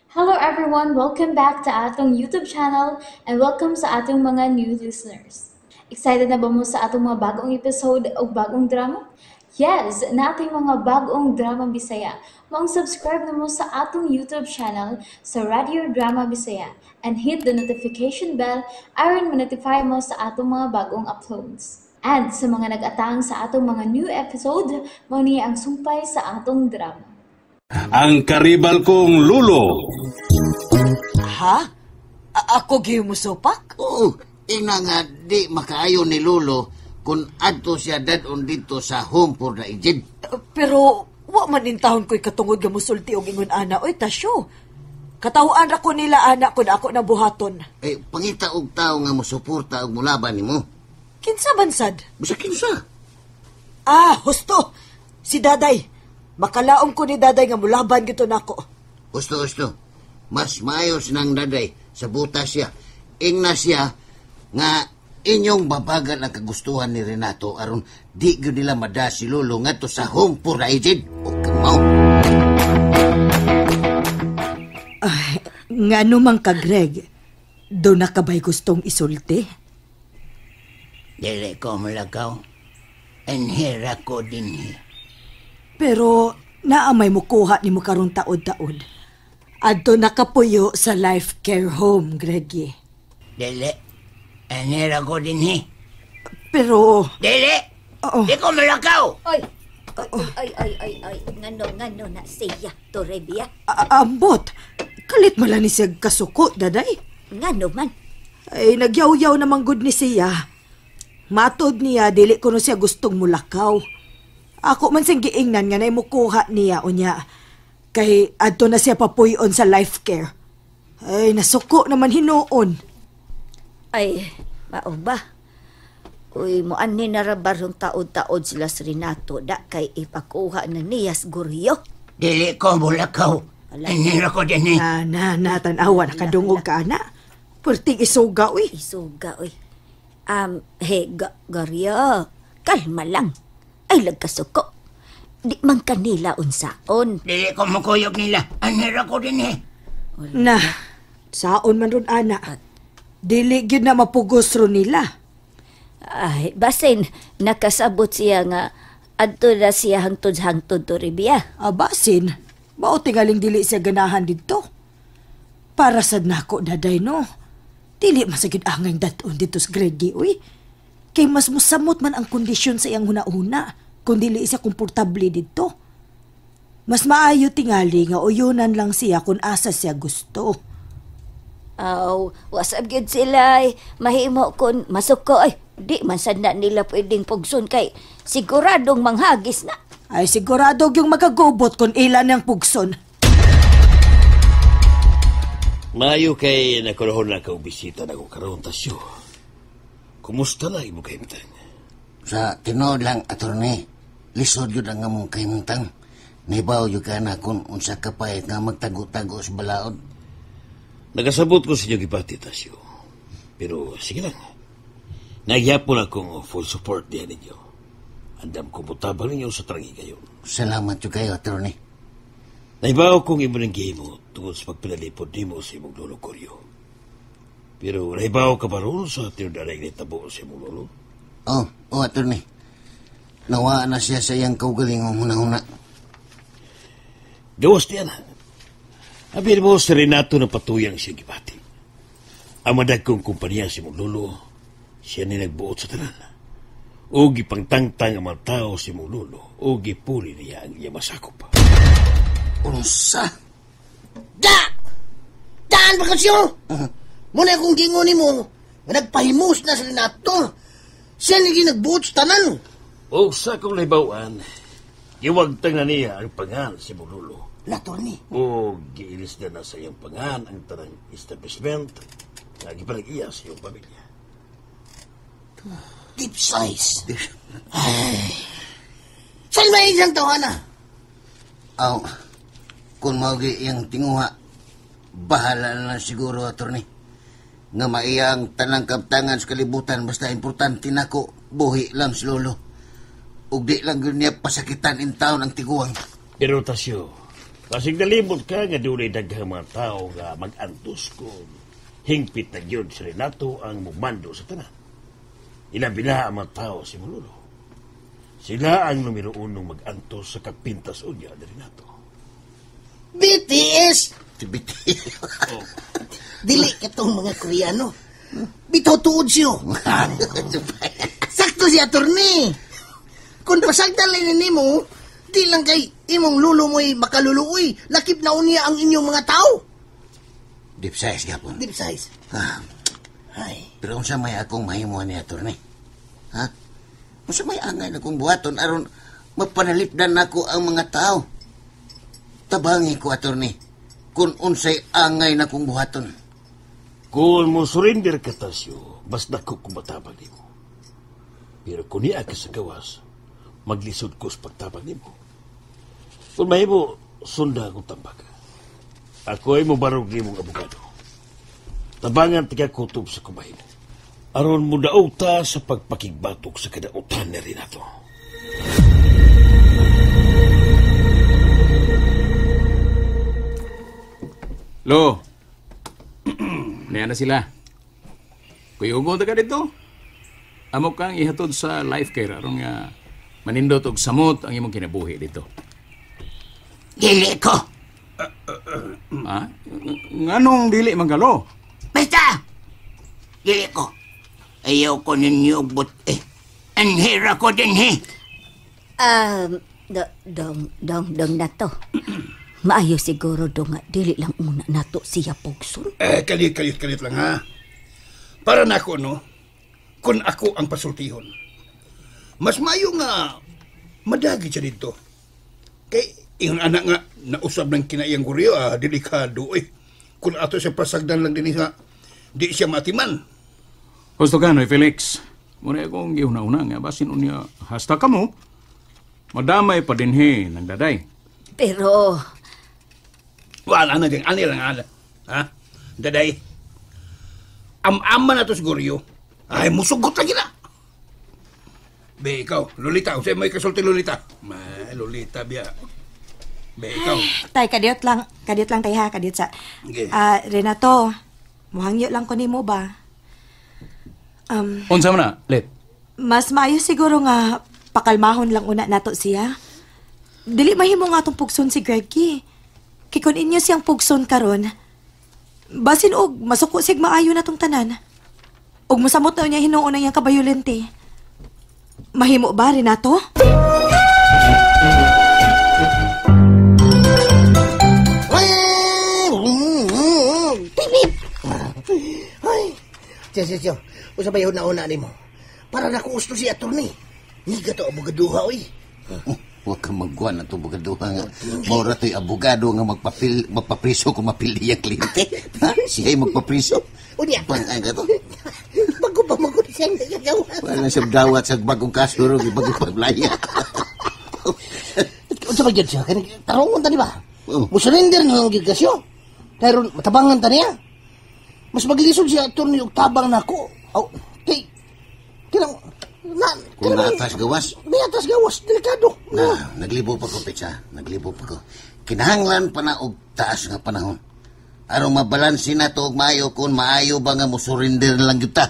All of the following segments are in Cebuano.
Hello everyone! Welcome back to atong YouTube channel and welcome sa atong mga new listeners. Excited na ba mo sa atong mga bagong episode o bagong drama? Yes! Nating mga bagong drama Bisaya. Maong subscribe na mo sa atong YouTube channel sa Radio Drama Bisaya and hit the notification bell aron ma-notify mo sa atong mga bagong uploads. And sa mga nag-atang sa atong mga new episode, mao ni ang sumpay sa atong drama. Ang karibal kong lulo. Ha? Ako gyud mo supak? Oo, ina nga di makaayo ni Lolo kung adto siya dadon dito sa home for the aged. Pero wa man intawon ko'y katungod nga musulti og ingon ana oy, Tasyo. Katawhan ra ko nila ana kun ako na buhaton. Eh, pangita og tao nga mosuporta og mulaban nimo. Kinsa man sad? Bisa kinsa. Ah, husto. Si Daday. Makalaom ko ni Daday nga mulaban gito nako. Husto, husto. Mas maayos nang Daday sa buta siya. Ingna siya nga inyong babagan ang kagustuhan ni Renato aron di gyud nila mada si Lolo ngadto sa home for the aged. O kamaw. Ay, ngano man ka, Greg? Do na ka ba'y gustong isulti? Dili ko malakaw. Anhira ko dinhi. Pero naamay mo kuha ni mo karon taod-taod. Adto nakapuyo sa life care home, Greggy. Dili. Anhira ko dinhi. Pero Dili! Oo. Di ko malakaw! Ay, ay, ay, ay, ay, ay, ngano, ngano na siya, Torrebia. Ambot, kalit man lang ni siya kasuko, Daday. Ngano man. Ay, nagyaw-yaw naman gud ni siya. Matod niya, dili ko no siya gustong mulakaw. Ako man siyang giingnan nga na imukuha niya o niya. Kay adto na siya papuyon sa life care. Ay, nasuko naman hinuon. Ay, mao ba? Uy, muan ni narabarong taod-taod sila si Renato, da kay ipakuha na niya siguryo. Dili ko mulakaw. Ala. Anhira ko dinhi. Na, na, na, tanawa, nakadungog ka, ana. Perting isuga, uy. Isuga, uy. He, Goryo, kalma lang. Ay, lagkasuko. Di man kanila unsaon. Dili ko mukuyog nila. Anhira ko dinhi. Na, saon man ron, ana. Dili gyud na mapugos ron nila. Ay, basin, nakasabot siya nga adto na siya hangtod-hangtod, Toribia. Abasin, mao tingaling dili siya ganahan didto. Para sad nako, Daday, no. Dili man sa gyud angay dad-on didto sa Greggy, uy. Kay mas musamot man ang kondisyon sa iyang huna-huna kung dili siya komportable didto. Mas maayo tingali nga uyunan lang siya kung asa siya gusto. Aw, wasab gyud sila ay mahimo kun masuko ay. Di man sad na nila pwedeng pugson kay siguradong manghagis na. Ay sigurado yung magagubot kung ilan ang pugson. Mayo kay nakulahon na ka bisita na ko karon, Tasyo. Kumusta na imo kahimtang? Sa tinuod lang, attorney, lisod yun ang among kahimtang. Nibaw yun ka na kung unsa ka pahit nga magtago-tago sa balaod. Nakasabot ko sa inyo gipati, Tasyo. Pero sige lang. Nagyapon akong full support diyan ninyo. Andam ko mutabang ninyo sa trangi kayo. Salamat yun kayo, attorney. Naibaw kong imo ng gihimo tungod sa pagpinalipod nimo sa imong lolo Koryo. Pero naibaw ka ba ron sa tinudaray ni tabo sa imong lolo? Oh, attorney. Nawa na siya sa iyang kaugalingong hunahuna. Gawas niya na. Abi mo si Renato na patuyang siya gibati. Ang madagkong kumpanya si imong lolo, siya ni nagbuot sa tanan. O gipangtangtang ang mga tao si imong lolo, o gipuli niya ang iya masakop. Unsa? Da! Daan ba kasyo? Muna akong gingon nimo nga nagpahimus na si Renato. Siya ni nagbuot sa tanan. O sa kong nahibawan, giwagtang na niya ang pangan si imong lolo. Latorni. O giilis na na sa iyang pangan ang tanang establishment nga gipanag-iya sa iyong pamilya. Deep size. Ay. Saan may isang tawana? Aw, kung mao gyud iyang tinguha, bahala na lang siguro, attorney. Nga maiya ang tanang kaptangan sa kalibutan, basta importante nako, buhi lang si Lolo. Ug di lang gyud niya pasakitan in town ang tiguang. Pero Tasyo, Basig nalimot ka nga dunay daghang mga tao nga mag-antos kung hingpit na gyud si Renato ang mumando sa tanan. Ilabi na ang mga tao si Mulolo. Sila ang numero unong mag-antos sa kapintas unya ni Renato. BTS! BTS. Oh. Dili katong mga Koreano. Bitaw tuod siyo. Sakto si attorney. Kung pasagdan lang nimo, di lang kay imong lulo mo'y makaluluoy. Lakip na unya ang inyong mga tao. Deep size gapon. Deep size. Ah, Ay. pero unsa may akong mahimo ni attorney? Ha? Unsa may angay na kong buhaton aron mapanalipdan nako ang mga tao? Tabangi ko, attorney, kung unsay angay na kong buhaton. Kung mo surrender ka, Tasyo, mas dako kong matabang nimo. Pero kung niya ka sa gawas, maglisod ko sa pagtabang nimo. Kung mahimo, sunda akong tambak. Ako ay mubarog nimong abogado. Tabangan tiga kutob sa kumahimo. Aron mo daog ta sa pagpakigbatok sa kadautan ni Renato. Lo. Niya na sila. Kuyugo ta ka dito. Amo kang ihatod sa life care aron nga manindot og samot ang imong kinabuhi dito. Dili ko. Ha? Nganong dili man ka, Lo? Basta! Dili ko. Ayaw ko ninyo but eh. Anhira ko din eh. Dong, dong, dong na to. Maayo siguro dong nga, dili lang una nato siya pugson. Eh, kalit, kalit, kalit lang ha. Para nako, no? Kung ako ang pasultihon. Mas maayo nga madagi siya dito. Kay, ingon anak nga, nausab ng kinaiyang guryo, delikado eh. Kung ato siya pasagdan lang din nga, di siya matiman. Gusto ka, Noy Felix. Muna akong gihuna-una nga, basin unya, hasta ka mo. Madamay pa din he, nang daday. Pero, Wala na din, ani lang ala. Ha? Daday, am-ama na to siguro. Ay, musugot lagi na. Be, ikaw, Lolita, usay may kasulti Lolita. Ma, Lolita, biya. Be, ikaw. Tay, kadiyot lang. Kadiyot lang tay ha, kadiyot sa. Okay. Ah, Renato, muhangyo lang ko nimo ba? Unsa man na, Let? Mas maayo siguro nga pakalmahon lang una nato siya. Dili mahimo nga atong pugson si Greggy. Kay kun inyo siyang pugson karon, basin og masuko sig maayo na tong tanan. Og mosamot na niya hinuon ang iyang kabayolente. Mahimo ba, Renato? Pipip! Ay, siya, siya, siya. Usa ba yun na-una nimo? Para nakuusto si attorney. Niga to abogaduha, oy. Huwag kang magkuhan na itong abogaduha nga. Maura to'y abogado nga magpapriso kung mapili ang kliyente. Ha? Siya'y magpapriso? Unya. Pang-ang ka to? Bago pa magod siyang nagagawa. Wala siyang dawat sa bagong kaso ro, bagong paglaya. Unsa ba gyud siya? Kani tarongon ta di ba? Oo. Musurrender na lang gyud kasyo. Pero matabangan ta niya. Mas maglisod siya attorney og tabang nako. Aw, kay kinang na Kung naatas gawas, Niatas gawas, delikado. na, naglibo pa ko, Petsa. Naglibo pa ko. Kinahanglan pa na og taas nga panahon. Aron mabalanse na to og maayo kung maayo ba nga musurrender na lang gyud ta.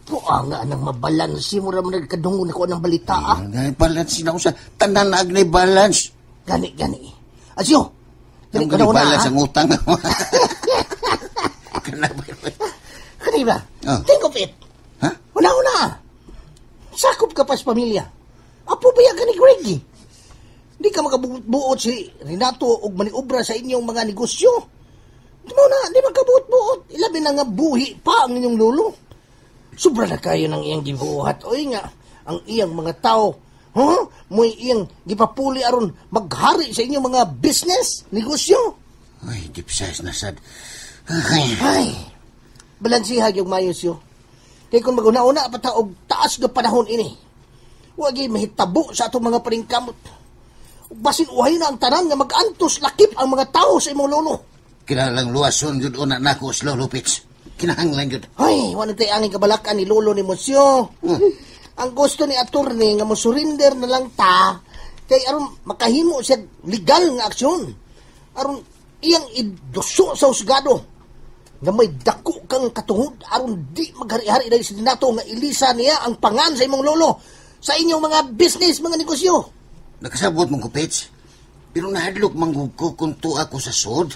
Kuha nga nang mabalanse mo ra man nagkadungo nako ang balita ah. Ay, balance na ko sa tanan na agnay balance. Gani gani. Asyo. Ang Gani gani una, balance ah. ang utang. Kana ba? Kani ba? Oh. Think of it. Ha? Una una. Sakop ka pa sa pamilya. Apo ba yan ka ni Greggy? Di ka makabuot si Renato og maniobra sa inyong mga negosyo. Di mo na, di makabuot-buot. Ilabi na nga buhi pa ang inyong lolo. Sobra na kayo ng iyang gibuhat. Oy nga, ang iyang mga tao, huh? Mo'y iyang gipapuli aron maghari sa inyong mga business, negosyo. Ay, deep size na sad. Ay, Ay, balansiha yung mayos yo. Kay kung maguna-una pa ta og taas nga panahon ini. Wagi mahitabo sa atong mga paningkamot. Basin uhay na ang tanan nga mag-antos lakip ang mga tao sa imong lolo. Kinahanglang luwason gyud una nako sa Lolo Pits. Kinahanglan gyud. Ay, wala tay angin kabalakan ni lolo ni Monsieur. Ang gusto ni attorney nga mo surrender na lang ta kay aron makahimo siya legal nga aksyon. Aron iyang iduso sa husgado nga may dako kang katungod aron di maghari-hari dahil si Renato nga ilisa niya ang pangan sa imong lolo sa inyong mga business, mga negosyo. Nakasabot mong kupits. Pero nahadlok manggug ko kung tuwa ko sa sod.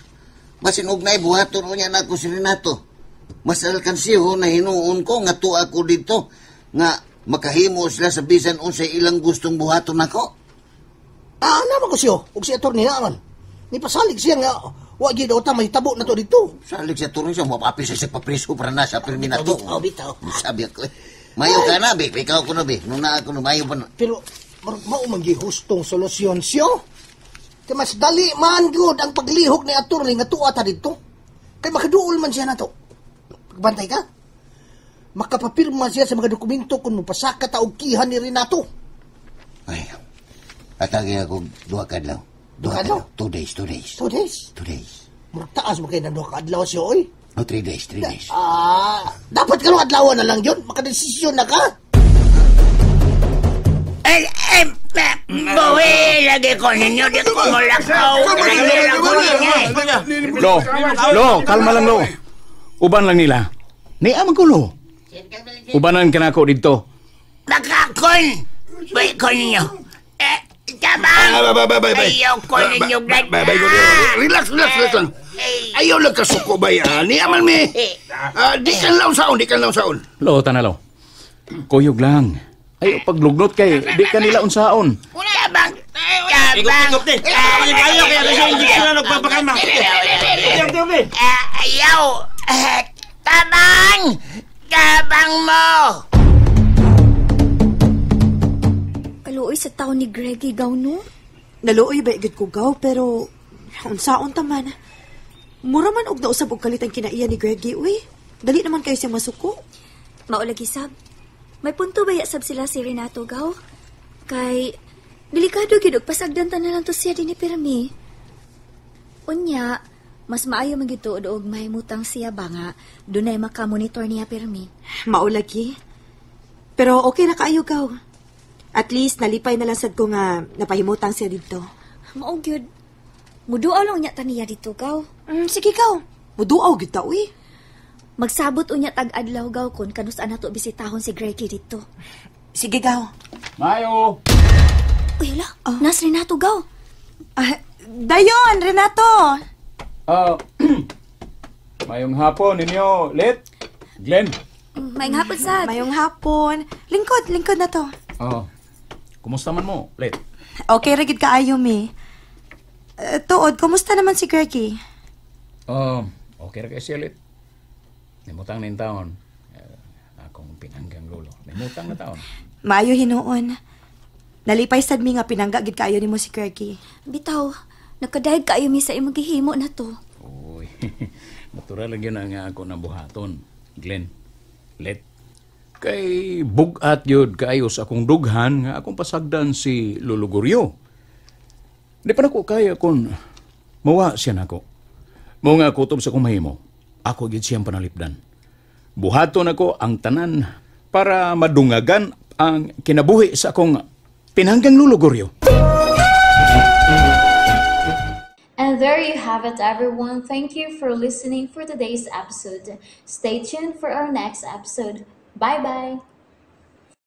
Basin og naay buhaton unya na ako si Renato. Mas alkansiho na hinuon ko nga tuwa ko dito nga makahimo sila sa bisan unsay ilang gustong buhaton nako. Ah, naman ko siyo. Og si attorney na man. Ni pasalig siya nga wa gyud ta mahitabo na to dito. Salig sa attorney siya mapapi sa papreso para na sa pirmi na to. Bitaw, bitaw. Sabi ako. Mayo ka na, be. Ikaw ko na, be. Nuna ako na, mayo pa na. Pero mao man gyud hustong solusyon siyo. Kay mas dali man gyud ang paglihok ni attorney nga tuwa ta dito. Kay makaduol man siya nato. Pagbantay ka. Makapapirma siya sa mga dokumento kung mupasaka ta og kihan ni Renato. Ay, atagi ako duha ka adlaw. Duha Duha ka adlaw. 2 days, 2 days. 2 days? 2 days. Murag taas mo kayo ng duha ka adlaw siya, oy. Oh, 3 days, 3 days. Ah, dapat ka nung adlaw na lang yun. Makadesisyon na ka. Buwi, lagi ko ninyo, di ko mulakaw. Lagi lang ko ninyo. Lo, lo, kalma lang lo. Uban lang nila. Ni amang ko lo. Ubanan ka na ako dito. Makakon! Buwi ko ninyo. Tabang! Bay. Ayaw ko ninyo, Bay, bay, relax, relax, relax lang. Ayaw lang kasuko, bay. Ni aman mi. Di kan lang saon, di kan lang saon. Lo, tanalo. Kuyog lang. Ayaw paglugnot kay, di ka nila unsaon. Tabang! Tabang! Ayaw! Tabang! Tabang mo! Kaluoy sa taon ni Greggy gaw, no? Naluoy ba igid ko gaw, pero unsaon ta man. Mura man og nausab og kalit ang kinaiya ni Greggy, uy. Dali naman kayo siya masuko. Maulagi sab. May punto ba sab sila si Renato gaw? Kay delikado gid og pasagdan ta na lang to siya dinhi pirmi. Unya, mas maayo man gid tuod og mahimutang siya ba nga dunay makamonitor niya pirmi. Maulagi. Pero okay na kaayo gaw. At least nalipay na lang sad ko nga napahimutang siya didto. Mao gyud. Muduaw lang unya ta niya dito gaw. Sige gaw. Muduaw gyud ta uy. Magsabot unya tag adlaw gaw kon kanus-an nato bisitahon si Greggy dito. Sige gaw. Mayo. Uy, hala. Nas Renato gaw. Dayon, Renato. Mayong hapon ninyo, Let. Glenn. Mayong hapon sad. Mayong hapon. Lingkod, lingkod na to. Oh. Kumusta man mo, Let? Okay ra gid kaayo mi. Tuod, kumusta naman si Greggy? Okay ra kay siya, Let. Nimutang na yung taon. Akong pinanggang lolo. Nimutang na taon. Maayo hinuon. Nalipay sad mi nga pinangga gid kaayo nimo si Greggy. Bitaw, nakadayeg kaayo mi sa imong gihimo na to. Uy, natural lang yun ang ako na buhaton, Glenn. Let. Kay bugat yun kaayo sa akong dughan nga akong pasagdan si Lolo Gorio. Di pa nako kaya kung mawa siya nako. Mao nga kutob sa akong mahimo, ako gid siyang panalipdan. Buhaton ako ang tanan para madungagan ang kinabuhi sa akong pinanggang Lolo Gorio. And there you have it, everyone. Thank you for listening for today's episode. Stay tuned for our next episode. Bye-bye!